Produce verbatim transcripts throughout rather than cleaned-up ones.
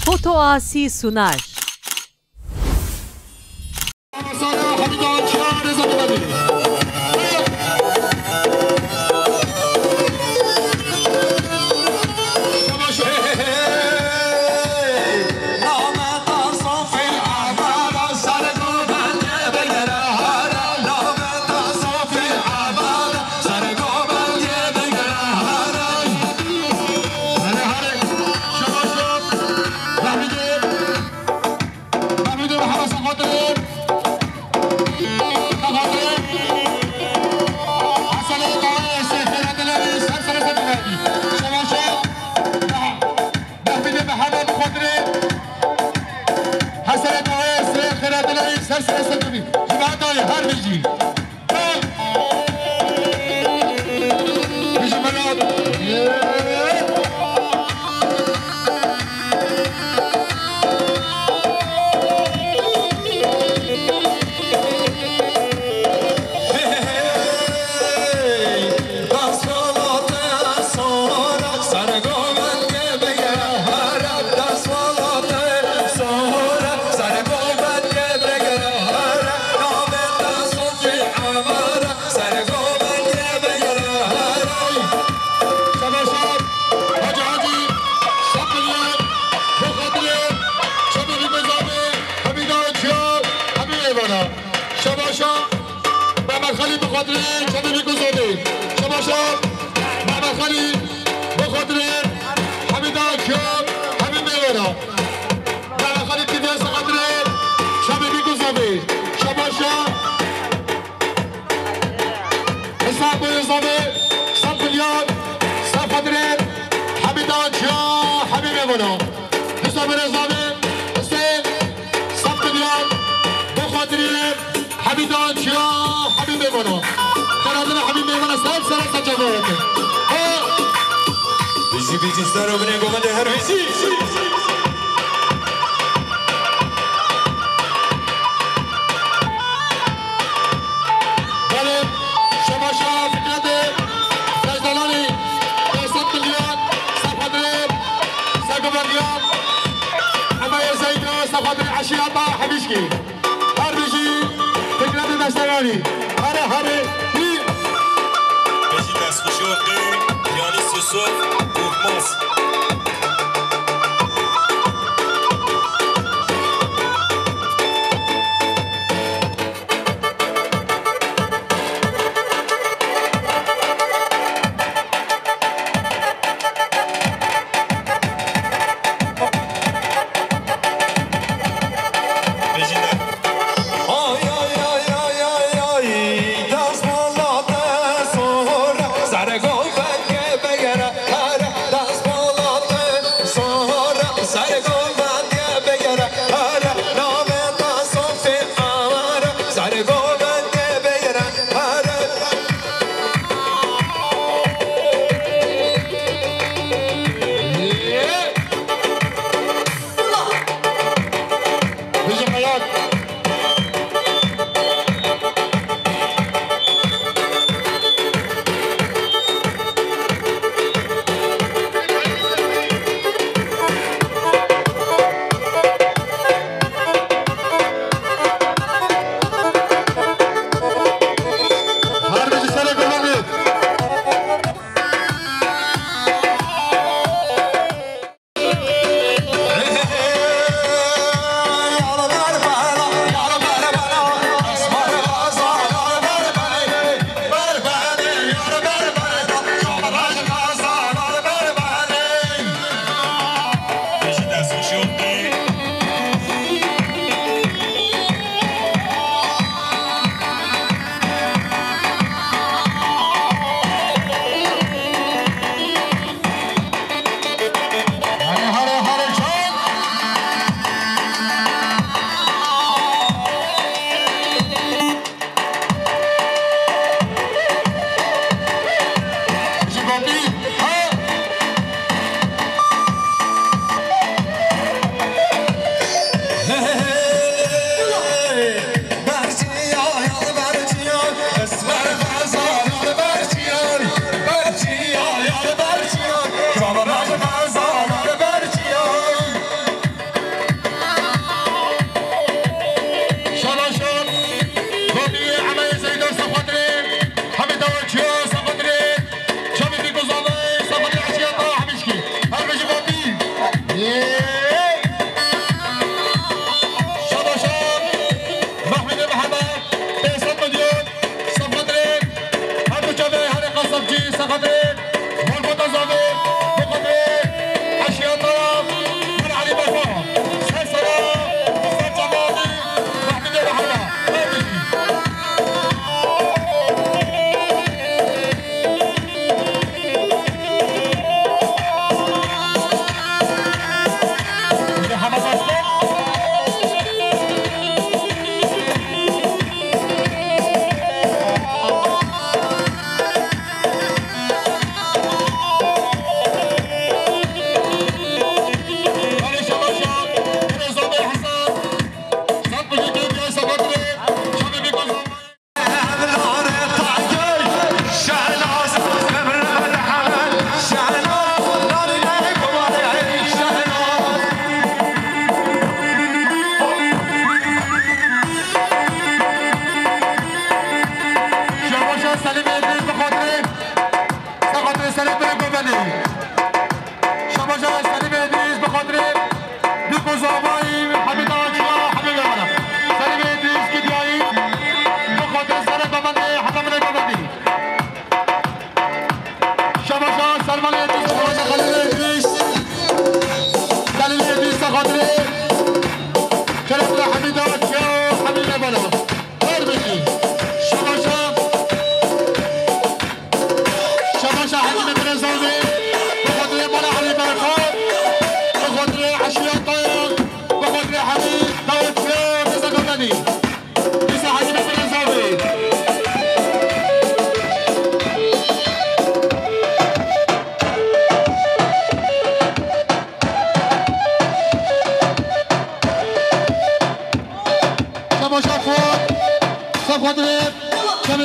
Foto Asi sunar. Hesenê Dawê Sirê Xêra Dilewî ser sere ser dibî. Ji ber dayê her bijî. Bijî Melat. Savaşar, Hacı Hacı, Şapilyan, Bixatirê, Şapilyan Bixatirê, Hemîda Çiyar, Hemî Eyvana. Şabaşa Mehmet Xalî bi xatirê çemê Bîkûzadê. Şabaşa Mehmet Xalî bi xatirê Hemîda Kiyar, Hemî Mêwera. Mehmet Xalî T V S xatirê çemê Bîkûzadê. Şabaşa Hesab Bêzadê, sed milyar, sed xatirê Hemîda Kiyar, Hemî Mêwera. Hesab Bêzadê, Husên, sed milyar, bi xatirê Hemîda Çiya, Hemî Mêvana. Xeradina Hemî Mêvana ser sere ser çava weke. Ha! Bijî bijî ser û binê govendê her bijî. Belê, şemaşa Fikretê, Feyzalanî, sed milyon, sed xatirê, sed govendî. Hemê Zeyda, sed xatirê eşîreta Hemîşkî. Her bijî Fikretê Desteranî. Here here hî. Bijî destxweşî weke Piyanîst Yusuf Korkmaz.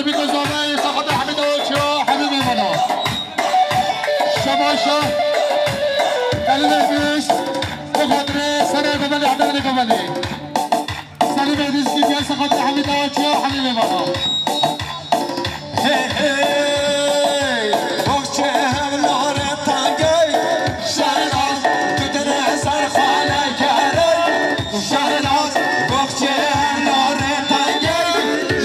Bîko zavayê saxatê Hemîd Awaçiya, Hemî Mêmana. Şabaşa. Delîlê pêş. Bi xatirê serê Gomelê, Hemî Gomelê. Serê Bediskî diye saxatê Hemîd Awaçiya, Hemî Mêmana. Hey, hey, boxçe hevlare tangay, şehnaz, tu dine serxane gerek. Şehnaz, boxçe hevlare tangay,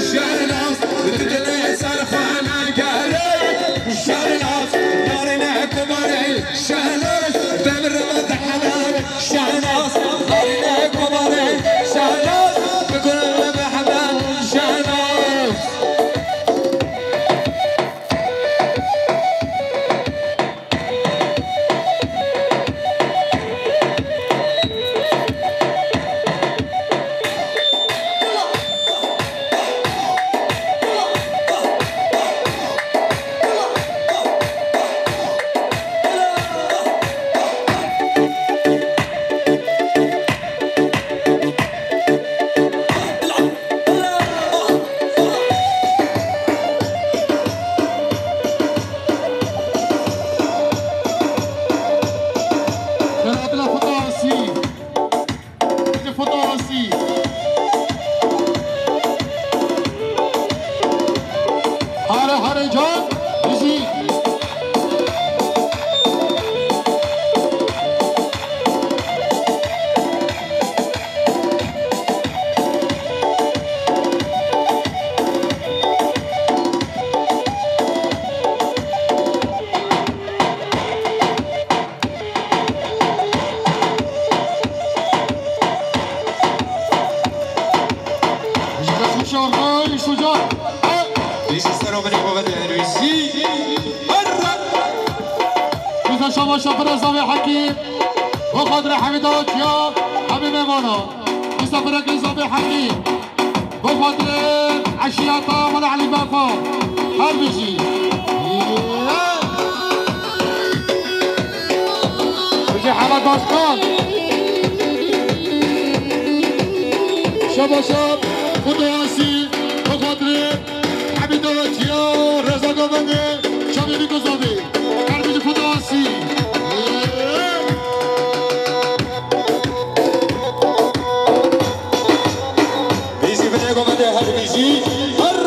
şehnaz, tu dine serxane gerek. Şehnaz, yarine kumarê, şehnaz, demir ve dehalar, şehnaz, yarine kumarê, şehnaz, bikul ve hemden, şehnaz. Şerabila Fıtı Asi. Fıtı Asi. Hare hare can, bizi. Bize şabaşa birêza wê Hekîm. Bo xatirê Hemîda Çiya, Hemî Mêmana. Bize birêza wê Hekîm. Bo xatirê eşiyata Mala Elî Beko. Her bijî. Bijî Hemî Başkan. Şabaşa, Fıtı Asi, bo xatirê Hemîda Çiya, Reza Govende, Şamî Biko Zavê. Her bijî Fıtı Asi. Bijî Fıtı Govende, her bijî. Her.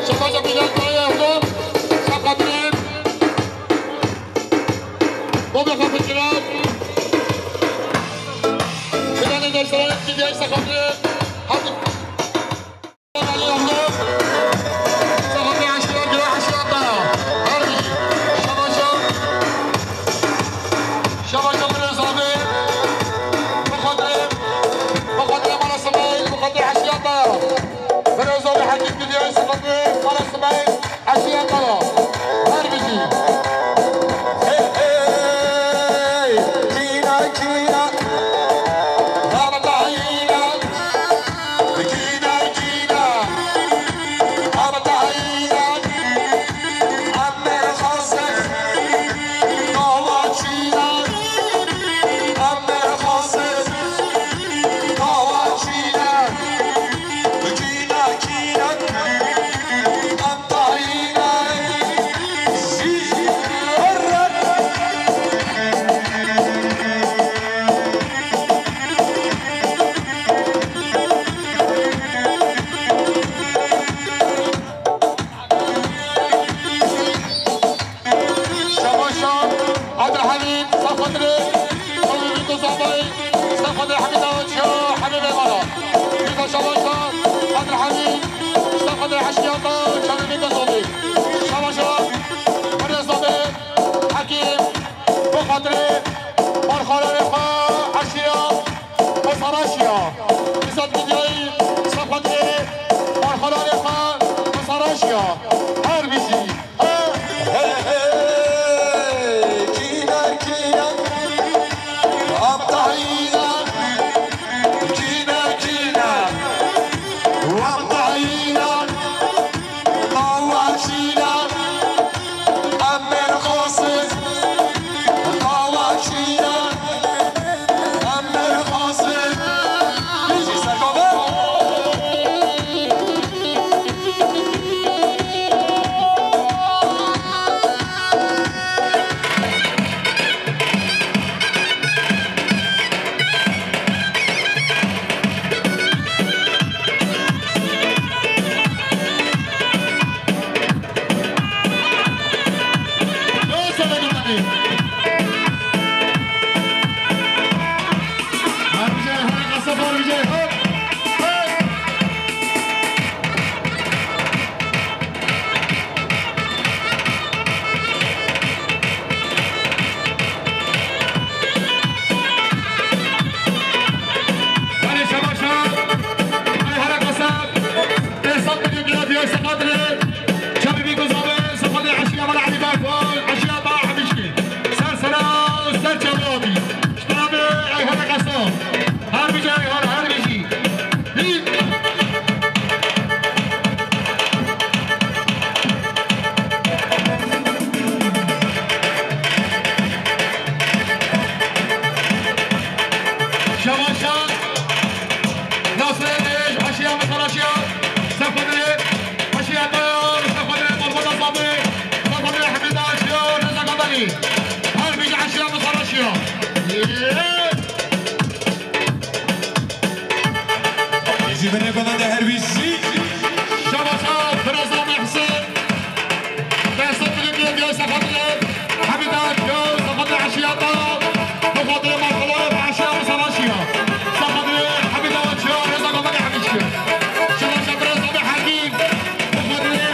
Şabaşa Bilal Kaya, Şabaşa Bilal. Bobê xwe bikirin. Fidanê deşteran, kî diye saxatrê. Hadi. Saxatrê eşkıya, gira eşkıya da. Her bir. Şabaşa. Şabaşa birêza wê. Bi xatirê, bi xatirê Mala Simayîl, bi xatirê eşkıya da. Birêza wê Hekîm kî diye saxatrê Mala Simayîl. Eşiya Kaya, her bijî. Hey, hey, kîna, kîna, rabtayîna, kîna, kîna, rabtayîna, em berxasin, dawa çîna, em berxasin, dawa çîna, kîna, kîna, em Şabaşa Abdülhamid, Safatrê, Safatrê Tozanbay, Safatrê Hamid Ağaç, Hamid Eyvallah. Bir de Şabaşa Abdülhamid, Safatrê Haşiyata, Hamid Tozanbay. Şabaşa Birêza wê Hekîm, bi xatirê barxananê xwe, eşiya, bi saraşiya. Îsat Midyayî, Safatrê, barxananê xwe, bi saraşiya. Her bijî. Hey, hey, hey, kîne, kîne, abdayîne, kîne, kîne, abdayîne. Dawa çîna, em berxasin. Dawa çîna. Her bijî, her qesab, her bijî, hop, hey! Belê şebaşa, belê herek Hasan, tê sed milyon lira diyor, sefa dilê. Çabî bî guzabê, sefa dilê eşya mala Elî Berfan, eşya ta hemîşkî. Ser sera, ser çavê abî. Ji ber abê, ey herek Hasan. Her bijî, ey her, her bijî. Hî. Şebaşa, Nasrê Dêj, eşya Misal eşya, Sefadê, eşya Tayar, Sefadê Malbata Sabê, Sefadê Hemîda eşya, Reza Gadanî. Her bijî eşya Misal eşya. Yee! Ji binê bela de her bijî. Şebaşa, Birazamê Husên. Behsa Filip Yildiz, Sefadê Hemîda, Sefadê eşya ta. Sefadê Malxola, eşya Misal eşya. Sefadê Hemîda, Reza Gadanî hemîşkî. Şebaşa, Birazamê Hemîd. Sefadê,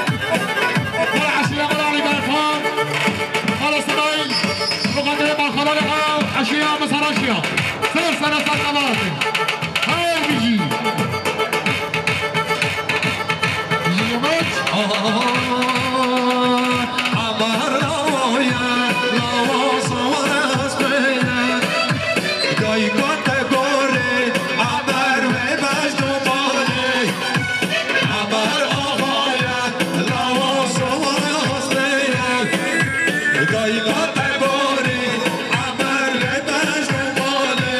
Mala eşya, Mala Elî Berfan. Mala Semaîl. Sefadê Malxola, eşya Misal eşya. Ser sera ser qebaxê. Her bijî. Ji yemek. Amar lawa ye, lawa sawar ez bêne. Dayka te gorê, Amar wê bej domalê. Amar axa ye, lawa sawar ez bêne. Dayka te gorê, Amar wê bej domalê.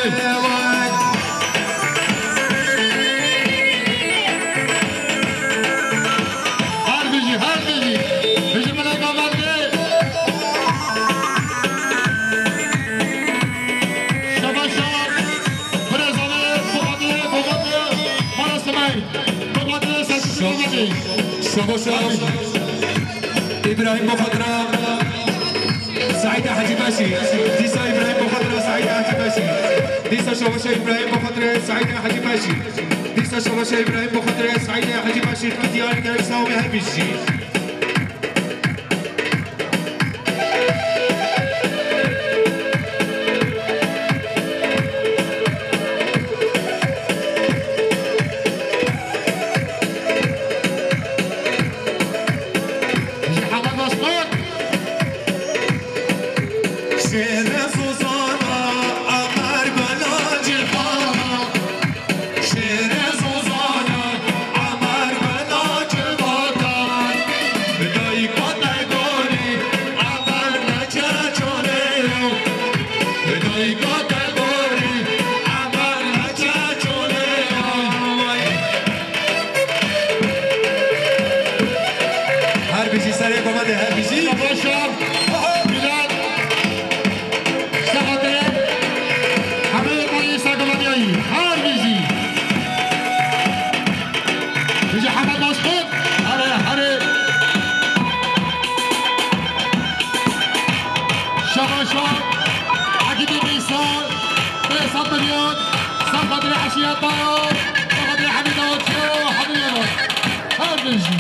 Her bijî, her bijî. Bijî milê Gavendê. Şebaşa, Birazamê, Boxatê, Boxatê, Mala Semaîl. Boxatê, Serkutê, Boxatê. Şebaşa, Îbrahîm Boxatra. Saîd Hecî Beşî. Dîsa Îbrahîm Boxatra, Saîd Hecî Beşî. Dîsa şebaşa Îbrahîm Boxatra, Saîd Hecî Beşî. Dîsa şebaşa Îbrahîm Boxatra, Saîd Hecî Beşî. Diyar gerek sawê her bijî. Ji Hemed Başkan. Şêrê Zozana, Emer Bela Cihana. Şêrê Zozana, Emer Bela Cihana. Dayka te gorî, Emer neçe çolê yo. Dayka te gorî, Emer neçe çolê yo. Her bijî serê koma de, her bijî. Başa, Bilal, Sefadê, Hemîd Reîsa Gulaniyayî, her bijî. Bijî Hemed Başkan, herê, herê. Şebaşa, Egîdî Bîsa, pênc sed milyon, Sefadê eşya ta, Sefadê Hemîda Çiyo, Hemîda. Her bijî.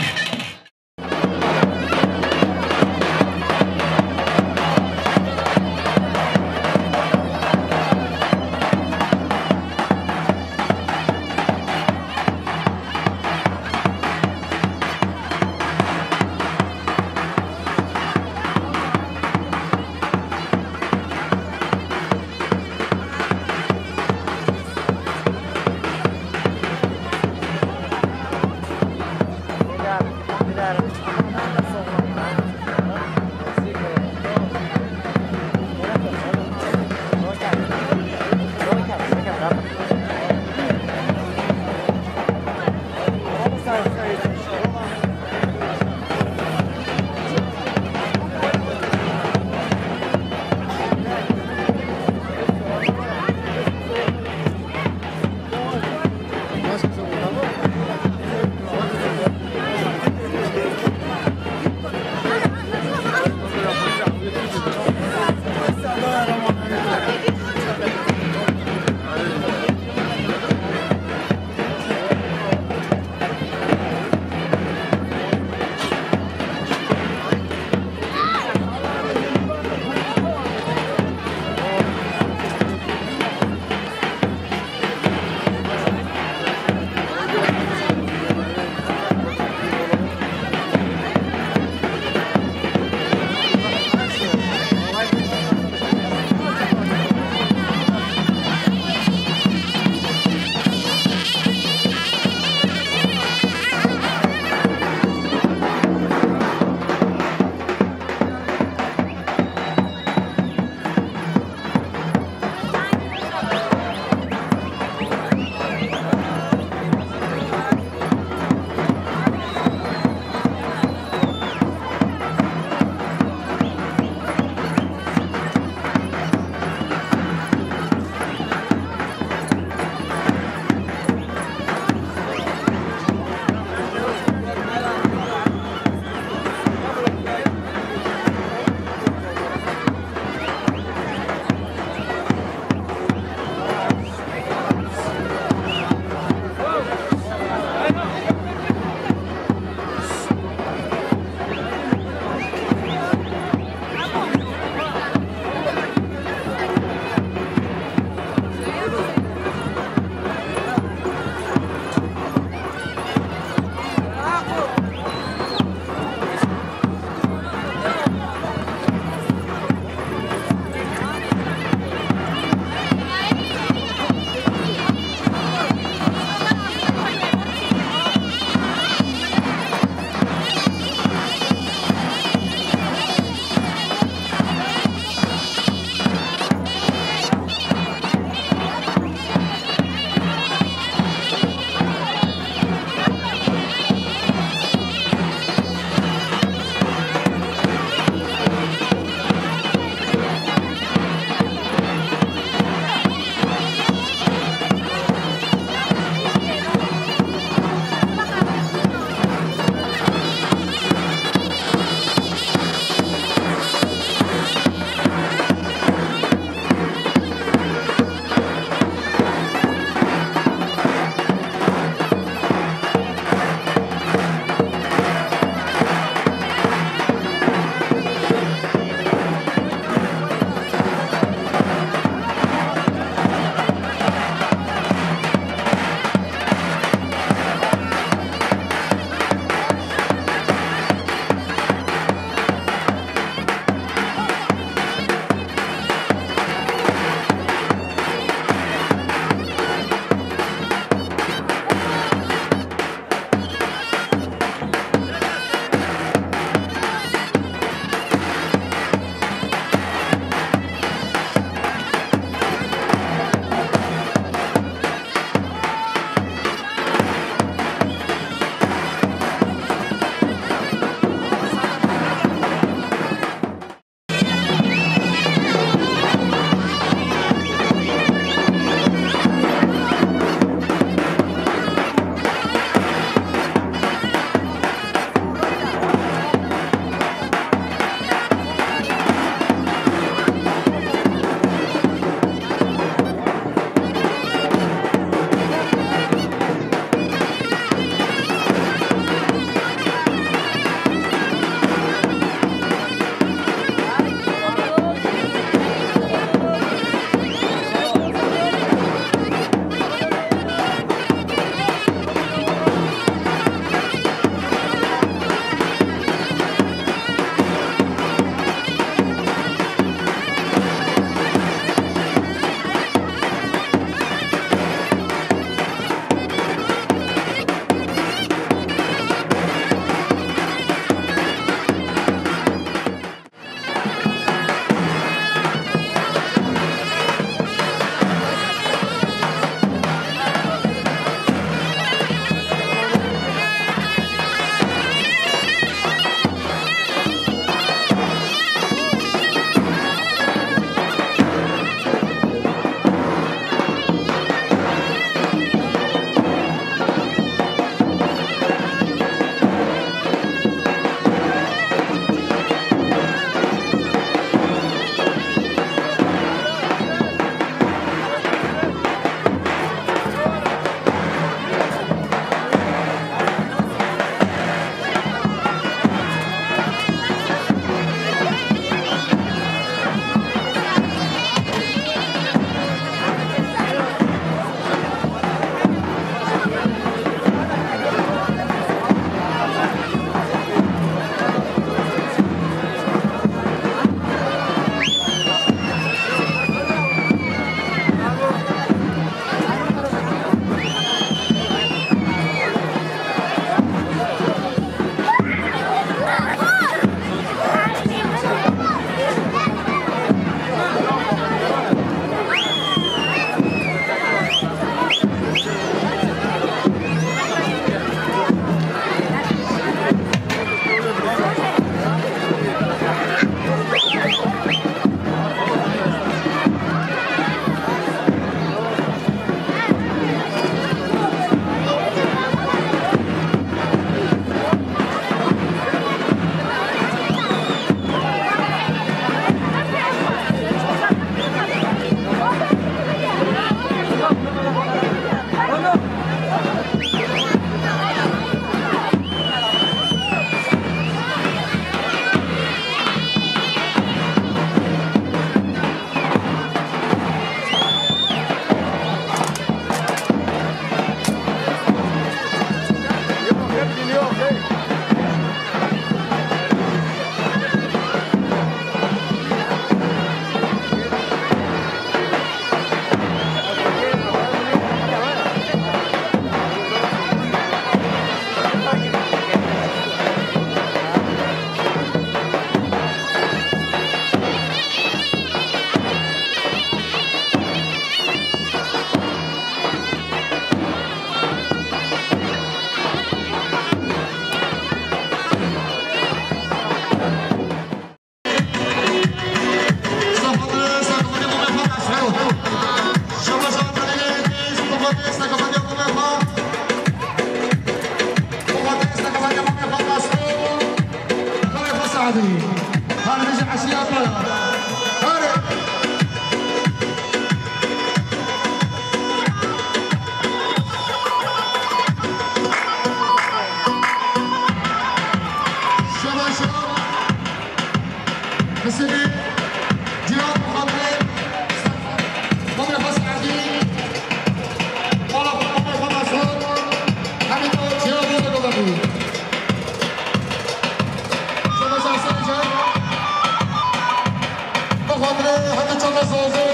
Xatirê heta çanda sozê,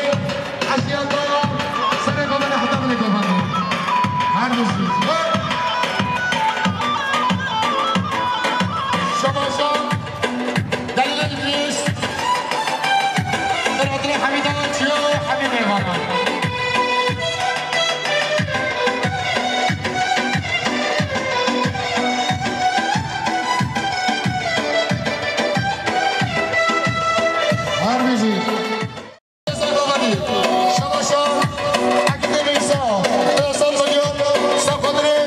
eşkiyata, serê xwe bene heta binê kafan. Her bijî. Şabaşa, delîlê Îdrîs, xatirê Hemîda Çiyo, Hemî Mêvanan. Her bijî. Reza Govenî. Şabaşa Akîdê Meysa. Reza Govenî. Sefadrê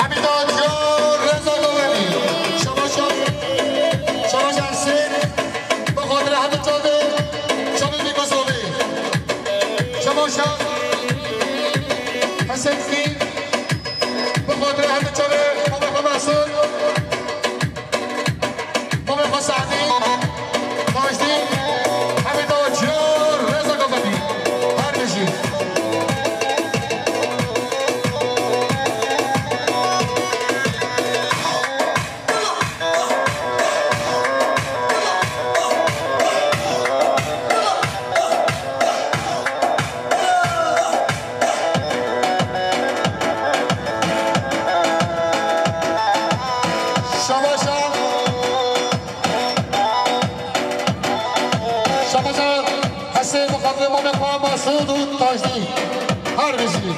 Hemîda Diyar Reza Govenî. Şabaşa, şabaşa Hesên. Bi xatirê hemî çavê, çavê Mîkosovî. Şabaşa Hesên Fî. Bi xatirê hemî çavê Mehmet Mesûd. Mehmet Xwesadî, Xweşdî, Hemîda Çiyar, Reza Gazadî. Her bijî. Şabaşa. Şabaşa Hesê bi xatirê mamê xwe Mesûd û Tajdî. Her bijî.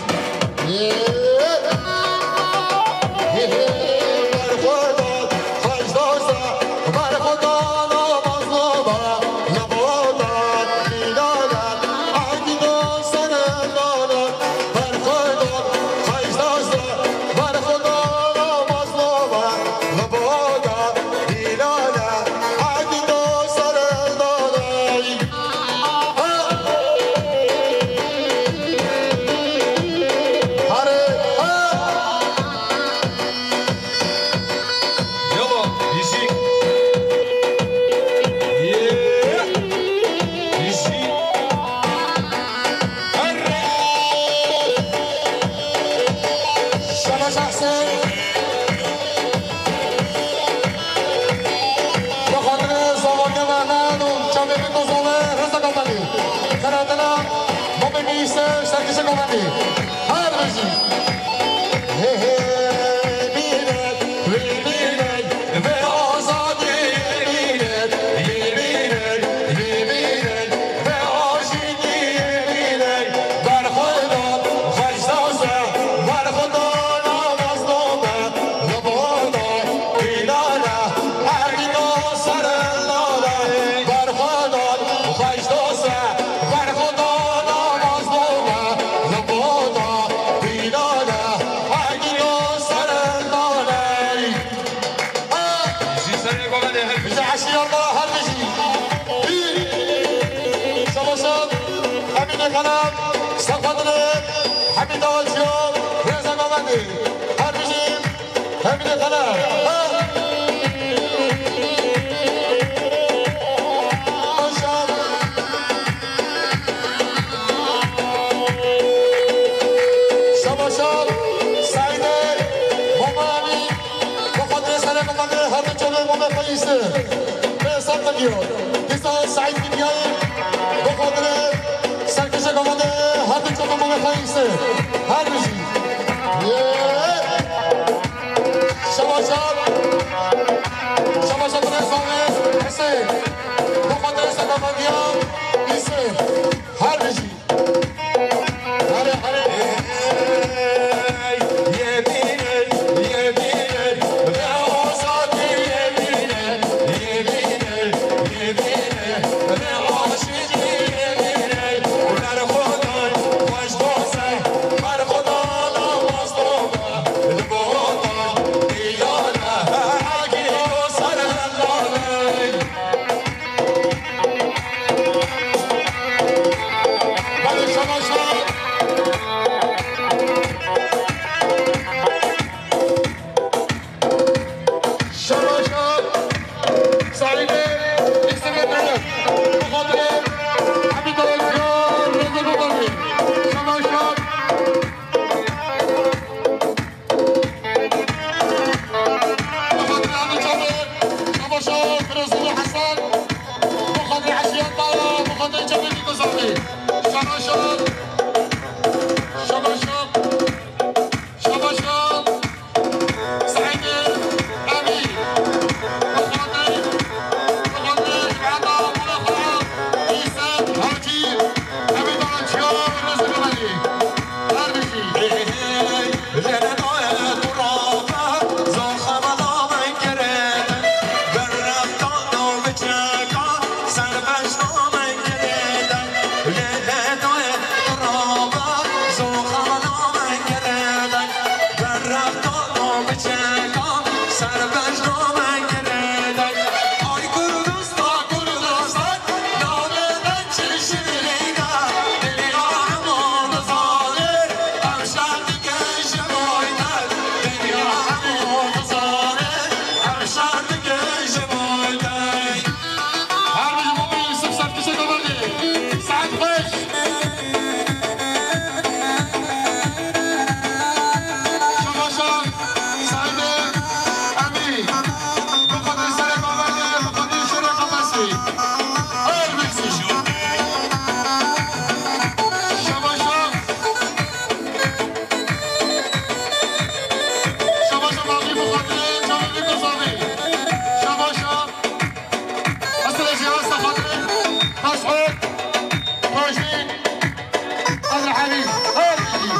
Yala, bijî. Yê. Bijî. Erre. Şabaş Ehsen. Bi xatirê zavariya Mehmed û çavê min dozane reza Gazadî. Xeratena Bobê Mîse serkişe Gazadî. Her bijî. Hê hê, bîne, wê bîne. Ve azadî yê bînin, yê bînin, yê bînin. Ve aşîtî yê bînin. Berxwedan, xecda se, berxwedan, amazda me. Li bada, bînane, erdî da serendane. Berxwedan, xecda se, berxwedan, amazda me. Li bada, bînane, erdî da serendane. Ji serê Govendê her bijî. Ji eşîreta her bijî. Şabaşan, Emînê Xelef, Sefadilê, Hemîda Ciyo, Reza Govendê. Her bijî, Emînê Xelef. Ha! Şabaşan. Şabaşan, Seîdê, Mama Emîn. Bi xatirê serê Govendê her du çavê mamê xwe îsê. Bê ser gidiyor. Dîsa Seîd Gidyayî. Bi xatirê serkişê Govendê her du çavê mamê xwe îsê. Her bijî. Yê. Şabaşan. Şabaşan birê zavê Hesê. Bi xatirê serê Govendiya îsê. Her bijî. Şabaşa. Şabaşa. Şabaşa. Seîdê Emîn. Bi xatirê, bi xatirê cemaeta mala xwe, Îsa Hacî, Emîn Daçya, Rêzî Bimenî. Her bijî. Her bijî Baba Yûsif, serkişek Amedê. Saet xweş. Şabaşa Seîdê Emî. Bi xatirê serê Amedê, bi xatirê şêrê qefesê. Her bijî. Şabaşa. Şabaşa Mavî bi xatirê çavê vê kozavê. Şabaşa. Hesre Cihaz bi xatirê Mesûd Rojî Abdulhamîd. Her bijî.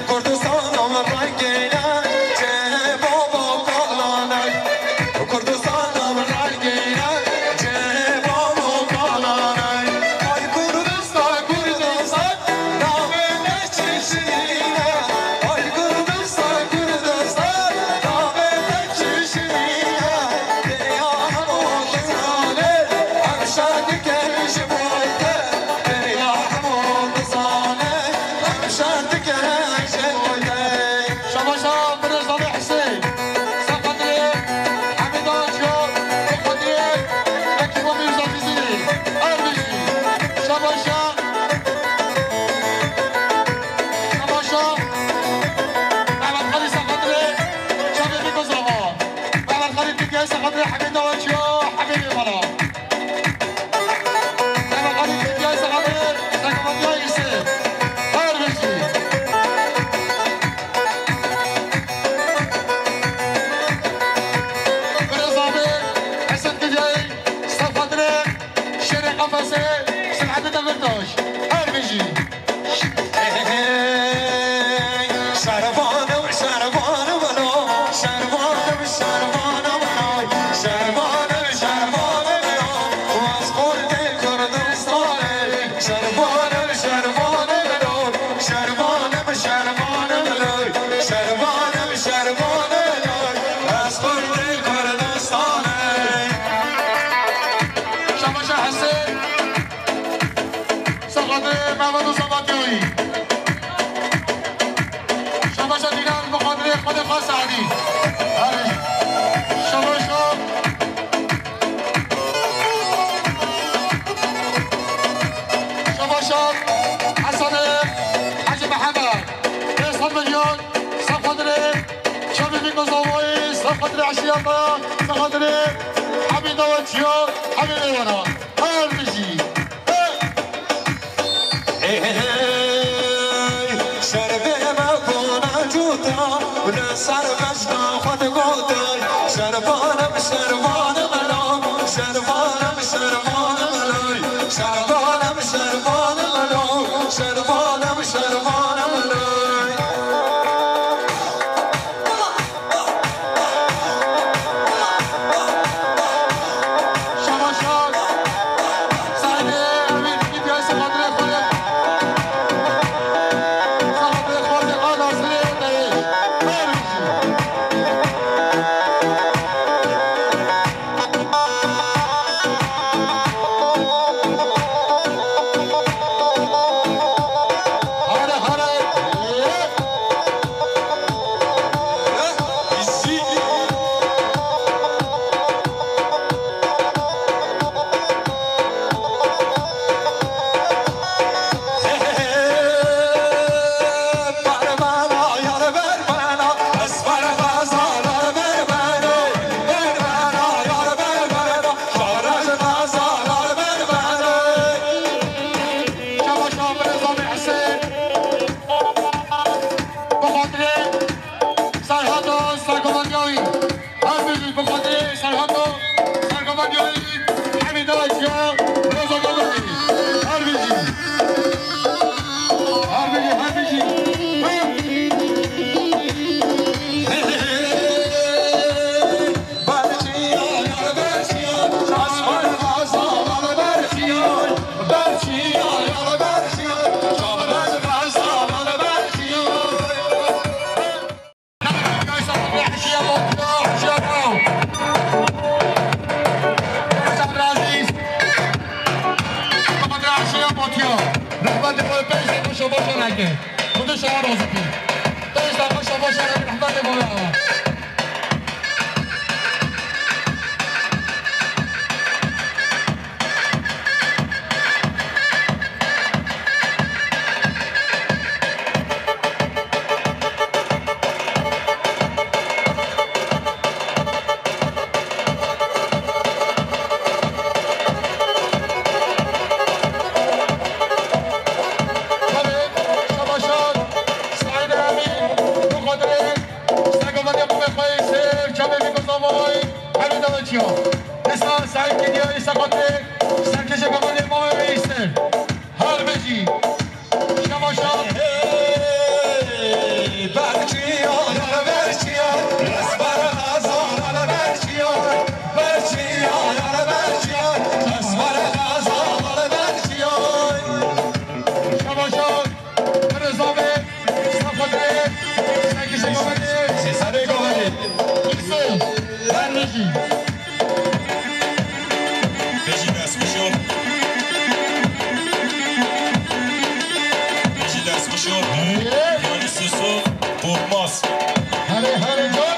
Kurdistana min rengîn e, çi baba kalan e. Kurdistana min rengîn e, çi baba kalan e. Ay Kurdistan, Kurdistan. Şabaşa birêz Amê Husê. Ser xatirê Hemîda Çiyar, ser xatirê Ekîba Mîrza Fîzînê. Her bijî. Şabaşa. Şabaşa. Mehmet Xalî ser xatirê çavê vê kozava. Mehmet Xalî Tirkiye ser xatirê Hemîda Çiyar, Hemîdê bala. Mehmet Xalî Tirkiye ser xatirê Sekemetiya Îsê. Her bijî. Birêz Amê Hesen Kidyayî, ser xatirê şêrê qefesê Selahattin Demirtaş. Her bijî. Şervanim, şervanim lo, şervanim, şervanim lo, şervanim, şervanim lo. Ez kurdê Kurdistanê. Şervanim, şervanim lo, şervanim, şervanim lo, şervanim, şervanim lo. Ez kurdê Kurdistanê. Şabaşa Hesê, ser xatirê Mehmet Uza Batyayî. Şabaşa Dînar, bi xatirê Xwedê Xas Sedî. Şabaşa. Şabaşa Hesenê Hecî Mihemed. Pênc sed milyon, ser xatirê çavê vê kozavayê, ser xatirê eşîreta, ser xatirê Hemîda Çiyar, Hemîdê wana. Her bijî. Hey! Hey, hey, hey, şerbê me bona cuta, li ser vejna xwe digotin. Şervanim, şervanim lo, şervanim, şervanim lo, şervanim, şervanim lo, şervanim, şervanim lo. Şabaşa reke. Xudo şaha razî bî. Te ji te xwe şabaşa reke, rehmetê bavê awa. Çavê Şabaşan, Saîd Emîn, bi xatirê sergovendiya qûmê xwe yê sêr, çavê vî gozavayî, hemî dawe çiya. Esa Saîd Kediya, esa xatirê serkêşê govendê mavê wê yê sêr. Her bijî. Şabaşan. Hey, berçiya, yar berçiya, esmer hazar, yar berçiya, berçiya, yar berçiya, esmer hazar, yar berçiya. Şabaşan, Reza Bey, Safa Bey, Serkişe Goveri, Sarı Goveri. Yusuf, Vermeci. Bêjî destxweş o. Bêjî destxweş o. Yanî Yusuf Korkmaz. Hare, hare, can.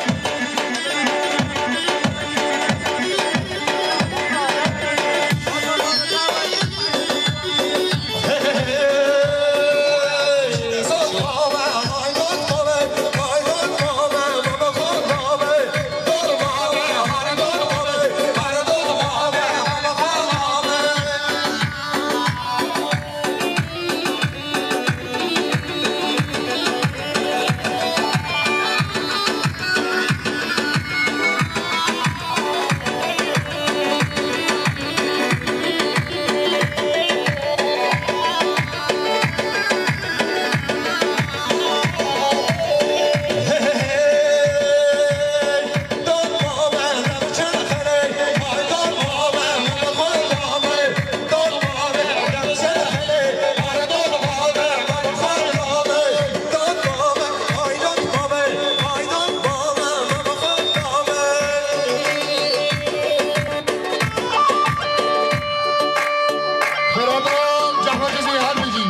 Xêrhatina Cehbecizî her bijî.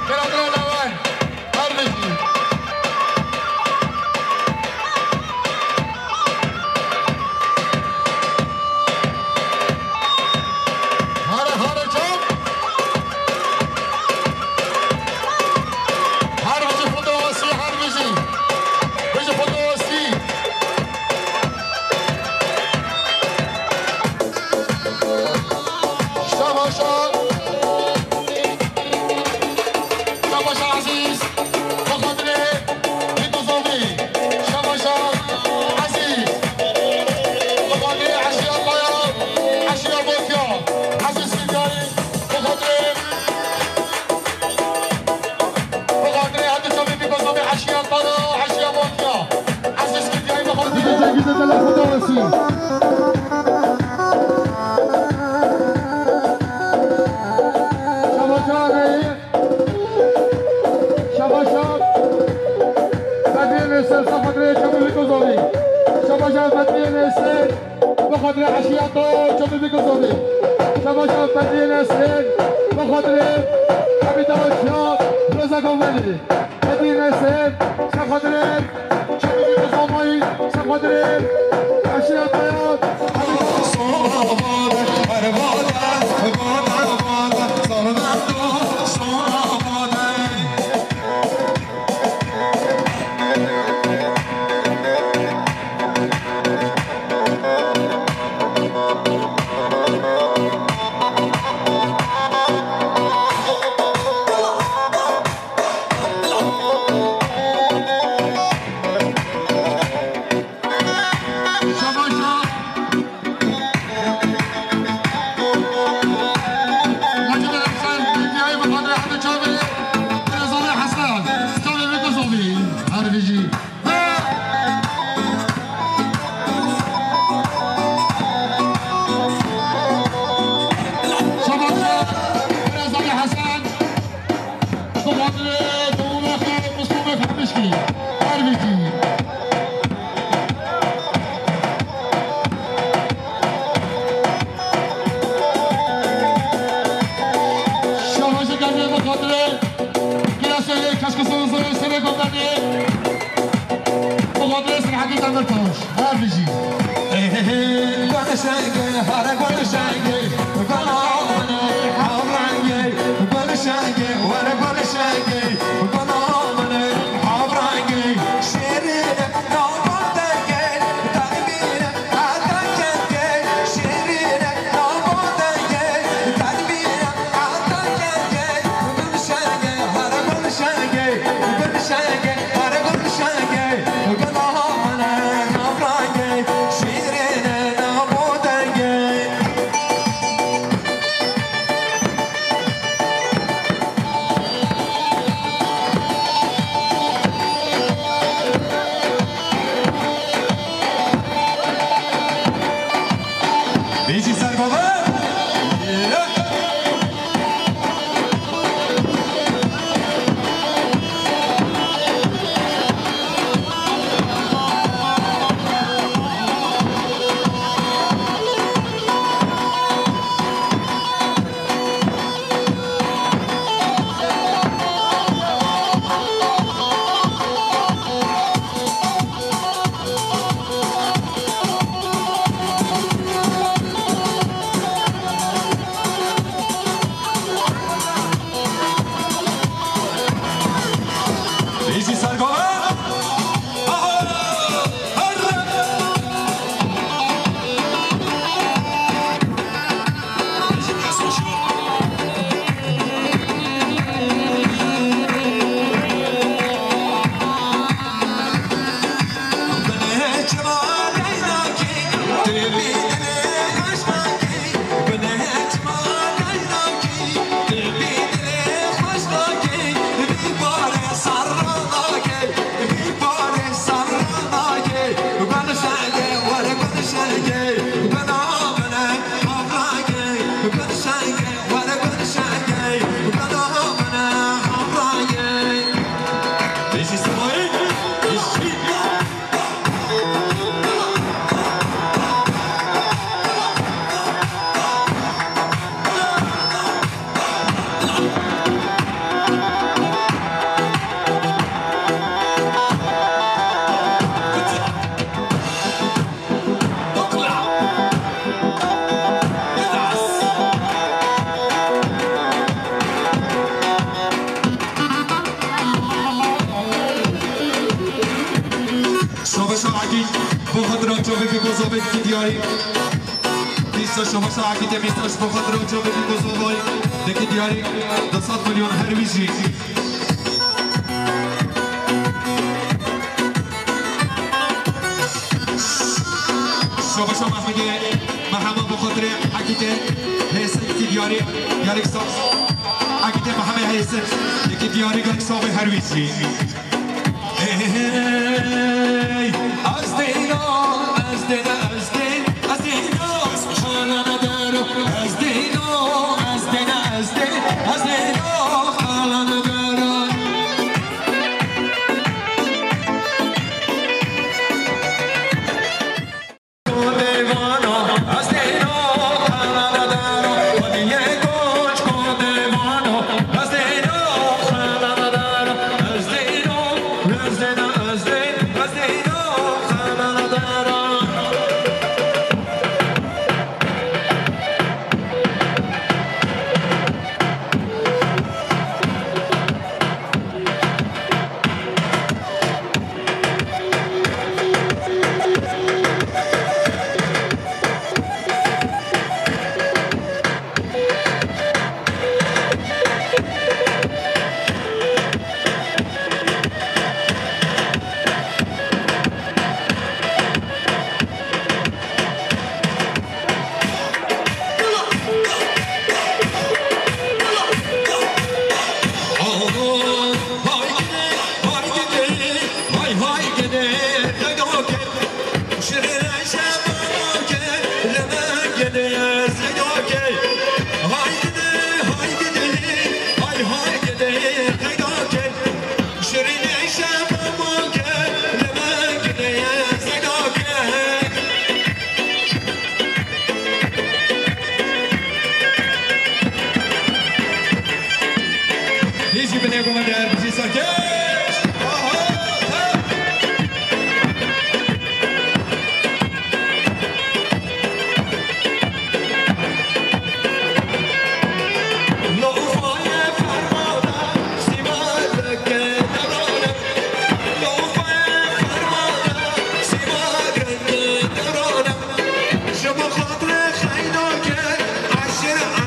Xêrhatina Newen her bijî. Hare, hare, çav. Her bijî Xwedê asî, her bijî. Bijî Xwedê asî. Şabaşa. Şabaşa Ezîz. Bi xatirê Lîtozovî. Şabaşa Ezîz. Bi xatirê eşya xwe ya, eşya Botya. Ezîz Fidyayî. Bi xatirê Bi xatirê her du çavê vî gozavê eşiya para, eşiya Botya. Ezîz Kidyayî bi xatirê. Cengîz Ezel Xwedawesî. Şabaşa Reyî. Şabaşa Bedriyê Nêser, bi xatirê çavê vî gozavê. Şabaşa Bedriyê Nêser. Bi xatirê eşiya te, çavê vî gozavê. Şabaşa Bedriyê Nesrên, bi xatirê Hemîda Çiya, Reza Govendî. Bedriyê Nesrên, bi xatirê çavê vî gozavê, bi xatirê eşiya te ya. Şabaşa Birazanî Hesen, bi xatirê dewamê xwe Mustafa Xemişkî, her bijî. Şabaşa Gazî bi xatirê Kızımızın üstüne kokanı. Muhammed Hakkı Demirtaş. Her bizi. Hey, hey, hey, gönüşenge, hara gönüşenge, gönamını, havrange, gönüşenge, hara gönüşenge, gönamını, havrange, şerine, namandenge, tanbine, atangenge, şerine, namandenge, tanbine, Bêjî sergovan. Bêjî sergovan. Şobeşa Akî, bo xatira çavê ke gozavê dikî diyarî. Pîşta şobeşa Akî te pîşta ji bo xatira çavê ke gozavay dikî diyarî. Du sed milyon her wî jî. Şobeşa Mehmedê, Mehema bo xatirê Akî te hêse dikî diyarî. Gelek sax. Akî te Mehemê hêse dikî diyarî, gelek sax be her wî jî. Hey, hey, hey, hey. Ez dêno, ez dêno, ez dê, ez dêno, xalana dero. Ez dêno, ez dêno, ez dê, ez dêno, xalana dero. Hêjî binê goma der bijî sake.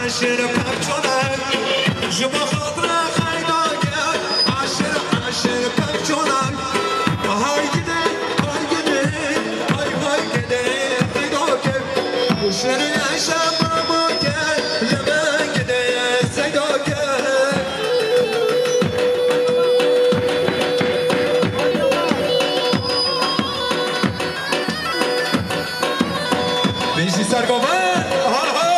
Aşır pevçonek, ji bo xatira xeydake, aşır, aşır pevçonek. Hay gide, hay gide, hay, hay gide, xeydake. Aşır yaşa babake, leme gide, xeydake. Bêjî ser govend, ha, ha, ha.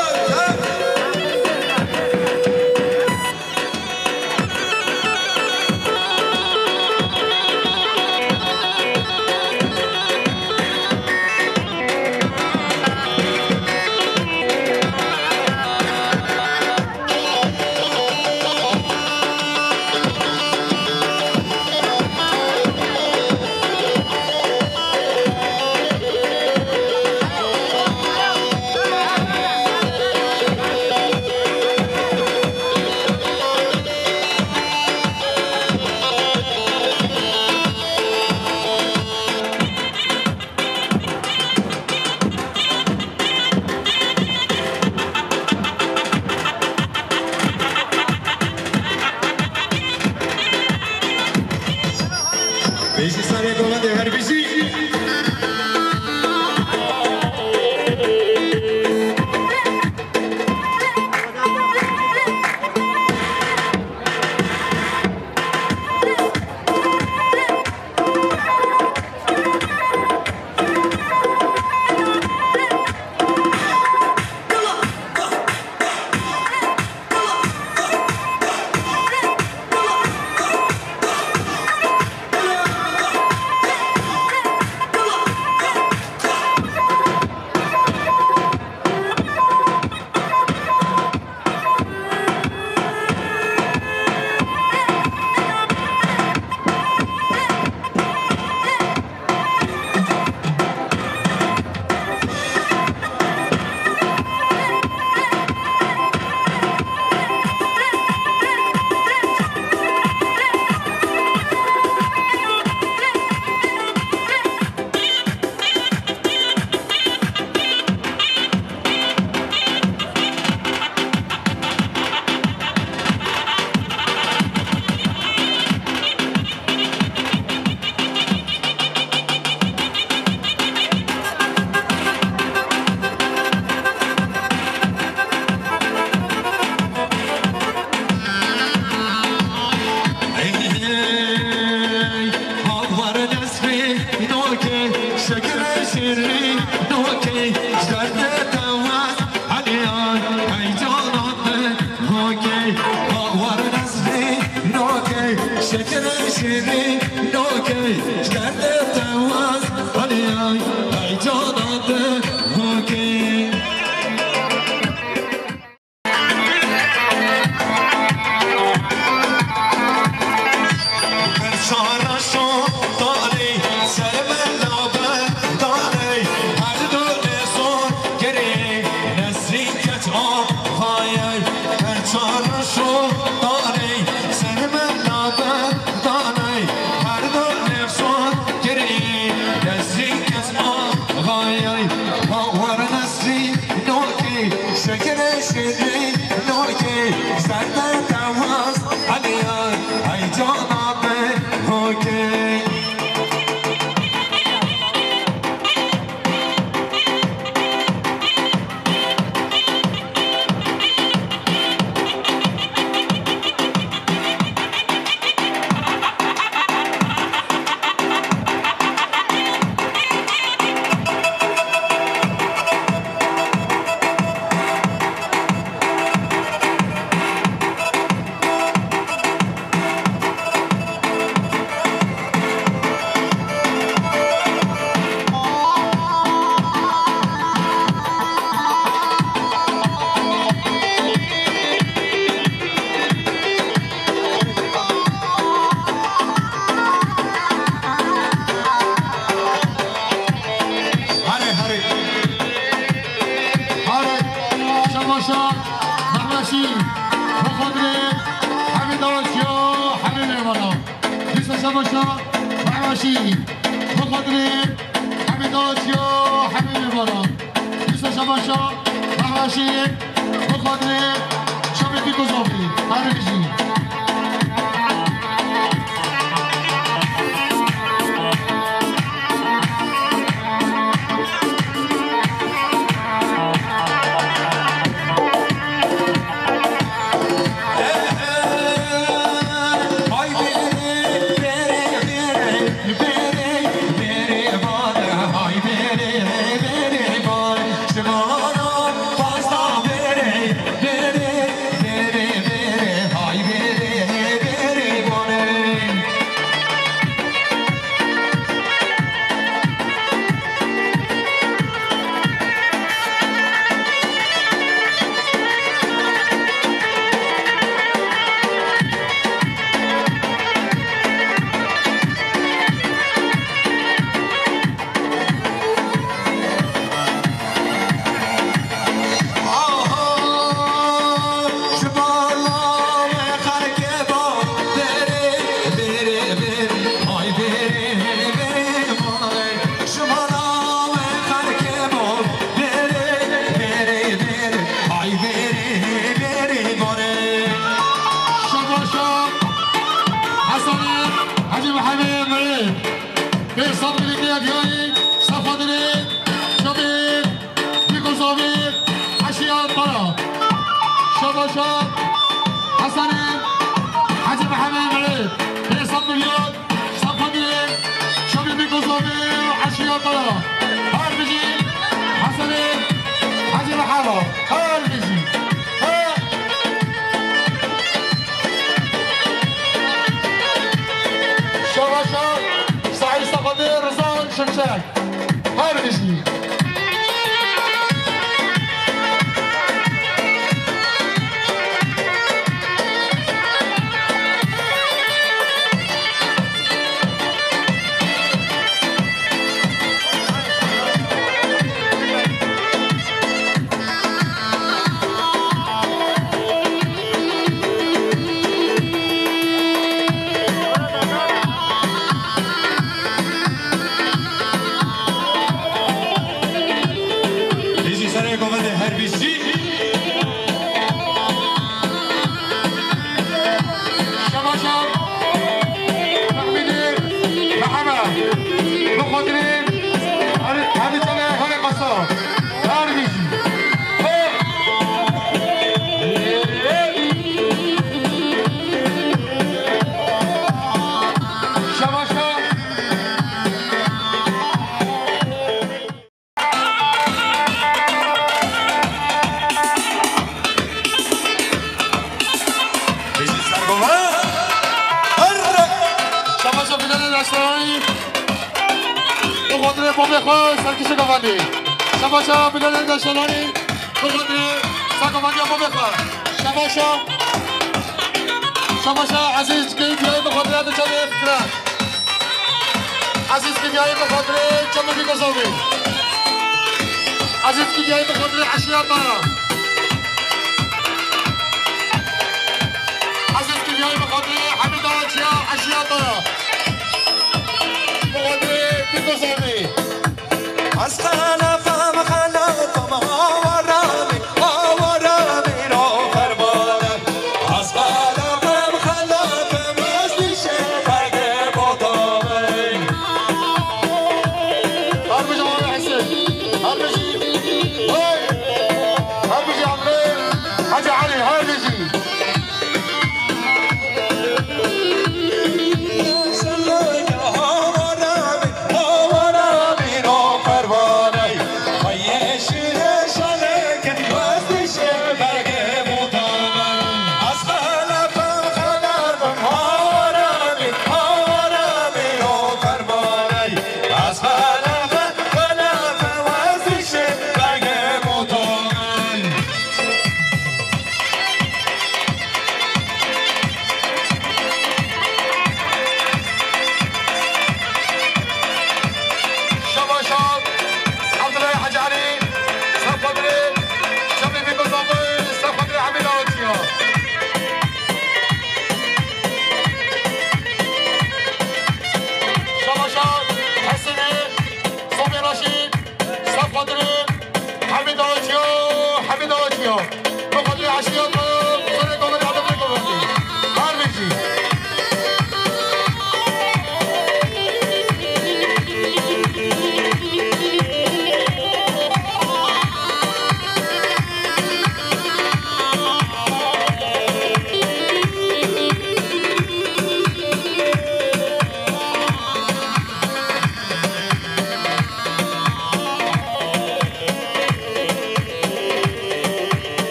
Bêjî serê govendê her bijî. Şeker şirin okey, ji derdê te waz, aliyay, hey cana te okey. Berçara şo tarê, ser me nabe tarê, her du nêzor gerê, Nesrîn keç axayê, berçara şo tarê, ser me nabe Danay her du nefsan kirî, destî kes axayay, bawer nesrî nokê, şekere şirî nokê, serde tewaz aliyay, hey cana be hokê. Hare, hare. Hare, şabaşa, Mehmeşî, Xwedrê, hemî dawaşiya, hemî mêvana. Dîsa şabaşa, Mehmeşî, Xwedrê, hemî dawaşiya, hemî mêvana. Dîsa şabaşa, Mehmeşî, Xatirê Şevîtî Kozovî, her bijî. Şabaşa Hesanê Hecî Mihemedê Mirê. Pêr sed milî diye diyayî, sefa dilê, çavê, dîkozavê, eşiya para. Şabaşa Hesanê Hecî Mihemedê Mirê. Pêr sed milyon, sefa dilê, çavê, dîkozavê, eşiya para. Her bijî Hesanê Hecî Mihemed. Her bijî. He. Şabaşa Saîd Sefadê Rizan Şimşek. Her bijî. Dijî serê govendê her bîst jî. Şebaşa Mehmedê Mihemed. Bi xatirê her, her çavê herê qasa. Her bijî. Şebaşa. Bijî sergova. Her. Şebaşa Bilalê Reştelanî. Bi xatirê babê xwe serkişe govendê. Şebaşa Bilalê Reştelanî. Bi xatirê sergovandiya babê xwe. Şebaşa. Şebaşa Ezîz Keyî diyayî bi xatirê Adi Çavê Fikret. Ezîz Kiryayî bi xatirê Çemûkî Kozovî. Ezîz Kiryayî bi xatirê Eşiya Tara. Ezîz Kiryayî bi xatirê Hemîda Çiya Eşiya Tara. Bi xatirê Dî Kozovî. Ez xelefim, xelefim, awara min, awara min, o fermane. Ez xelefim, xelefim, ez dişê xelkê bota min. Her bijî Mala Hesên. Her bijî. Hey! Her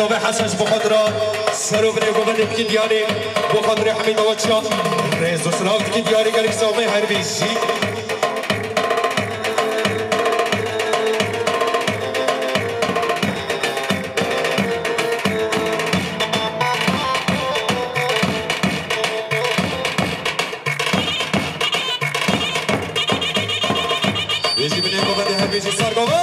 Navê Hesen ji bo xwe dira ser û binê govendê dikî diyarê, bo xwe dirê hemî dawaçiya rêz û silav dikî diyarê gelek zexmê her bî jî. Êjî binê govendê her bî jî ser gova.